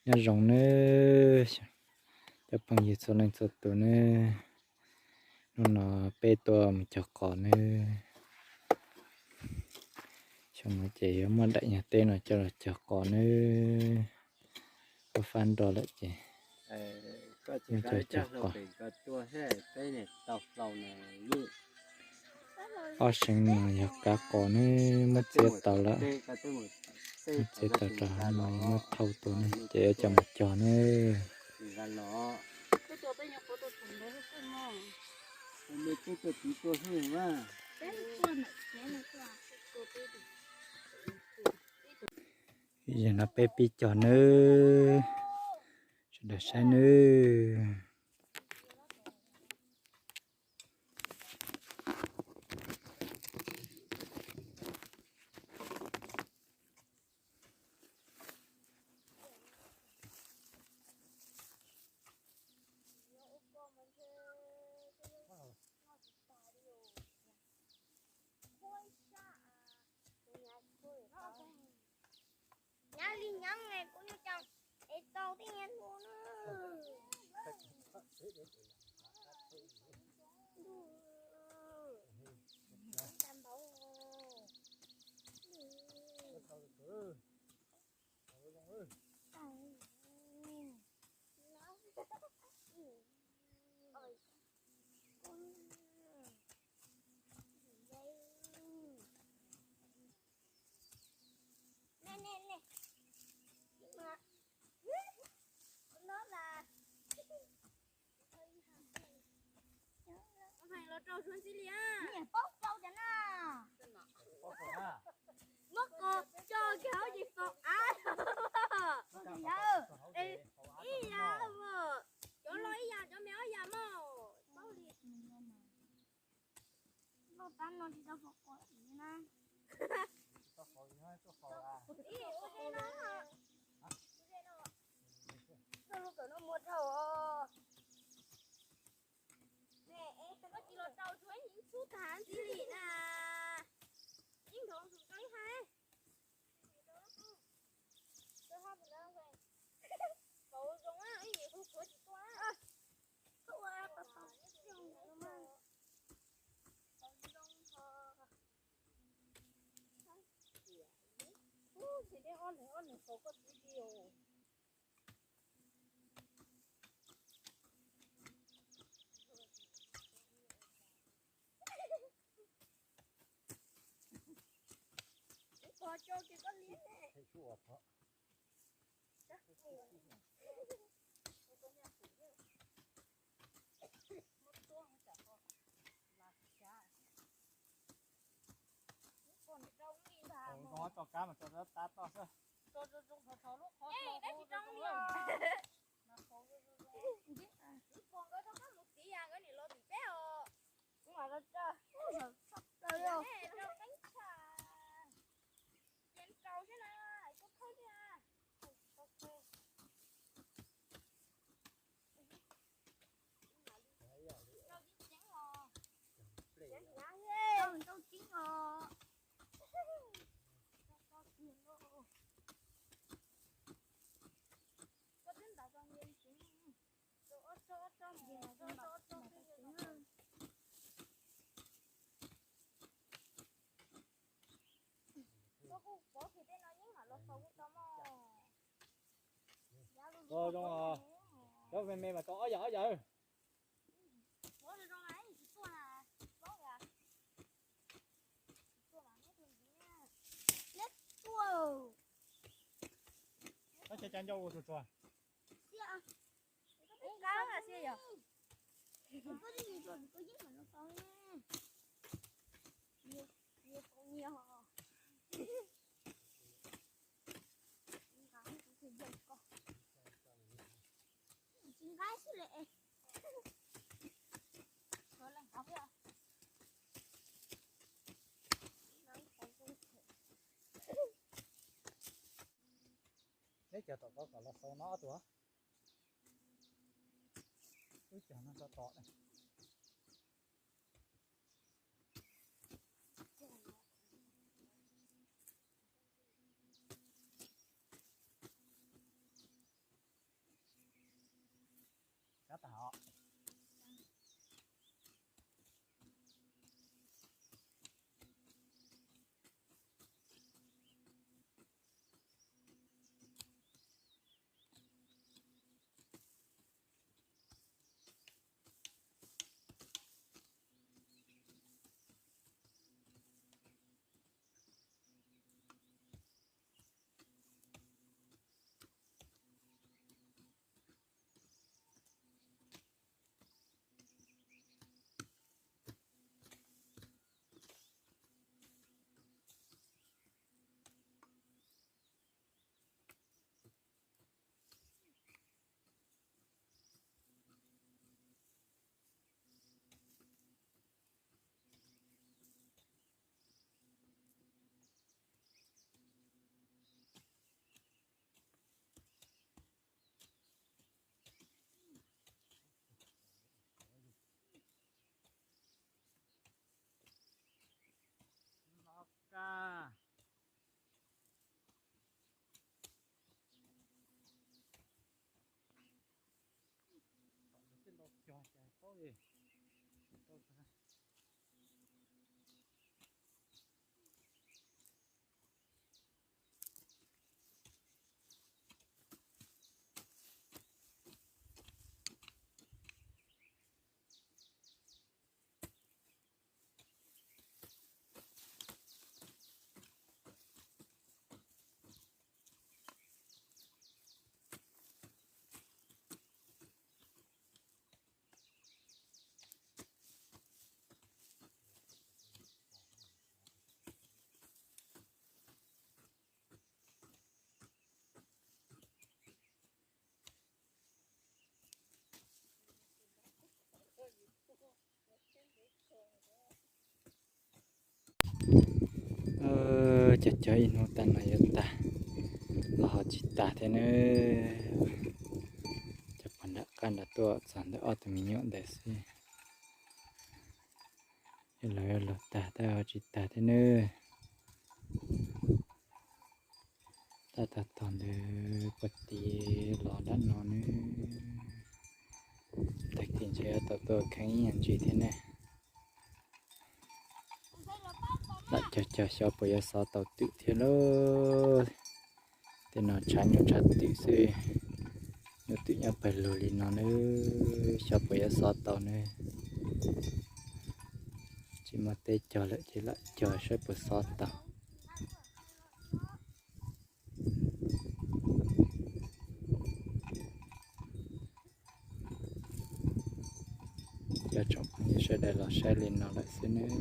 Nyob zoo nawb cov phooj ywg txhua leej txhua tus nawb. Hnub no peb tuaj mus cog qos nawb. Xyoo no ces yuav muab daim nyuag teb no coj los cog qos nawb. Ua fab nroj lawm ces cog qos. Ob seev no yog kav qos nawb, muab txiav tau lawm. Muab txiav tau rau no muab thau tuaj nawb ces yuav coj mus cog nawb. Yog no peb pib cog nawb, sawv daws saib nawb. Nyob li nyob kuv yuav coj es tau tej nyuag hlua na. Hais los rau suav ntxi li a. Niam paub rau cov na. Muab qos tso kiag hauv ces faus av. Ib yam, cov loj ib yam, cov me ob yam mog. Paub li. Loj tab no tsis tau faus qos na. Ib ua ze no, ua ze no. Txoj lub kawm no muag dhau os. Koj tsis los rau tsuav ib xub tag ntxiv li na. Ib nrov zus rau ib hais. Tau zoo, ib yam kuv tsuav tsis tuaj. Ces dej ob leeg ob leeg faus koj txiv li os. Ib qho tso kiag koj liab ne. Ib qho tso kab mas tso tab toj xwb. Tso zoo zoo thaum thaum lub qhov tab tsis zoo li os. Ib qho nkawd rov qab mus txiv nkawd nim los tim peb os. Kuv mam los tso. Rau qeeb tsha. Ces rau xwb na, kuv khawb xwb na. Rau tib ceev os. Rau ceev os. Koj twb ntaus tau nce tsev, rau ob tsob ob tsob mus, rau ob tsob ob tsob twb nce tau. Koj kuj pov phem tej no yeej mam los faus kuj tau mog. Zoo, cov me me mas tau ob yam ob yam. Pov zoo zoo na, tsis tuaj na, paub yam. Tsis tuaj mas neb tuaj ntxiv na. Neb tuaj. Koj cia cas ncauj ua tsuag tsuag. Xiab. Ub nqab mas xiab yog. Koj twb nyias tsuag, koj yeej mam los faus na. Nyias faus nyias ho. Nqab kuv tus yawg ko. Tsis nqab xwb le. Neb cog tom ko kom los xaus no ob tug. Wb cog no tso tom ne. Tag os. Los kag. Tom tej ntau cog ces paub li. Cov cov ib hnub tag no yuav tag los ho tsis tag thiab nawb. Cov pog nram qab nrad tuaj txog ntawm ob tug me nyuam ntawd xwb. Yog lawv yuav luag tag tab ho tsis tag thiab nawb. Tab tag tog ntawd puag tid los nram no nawb. Tag kis ntshe yuav tau tuaj kheev ib nyuag ntsis thiab ne. Lam cog cog xyov puas yuav xov tau twm thiab lauj. Tej no tshav nyuj tshav twm xwb. Nyuj twm nyob pawg lug li no nawb, xyov puas yuav xov tau nawb. Tsis muaj teb cog lawm ces lam cog saib puas xov tau. Cov tsoom phooj ywg sawv daws los saib li no lawm xwb nawb.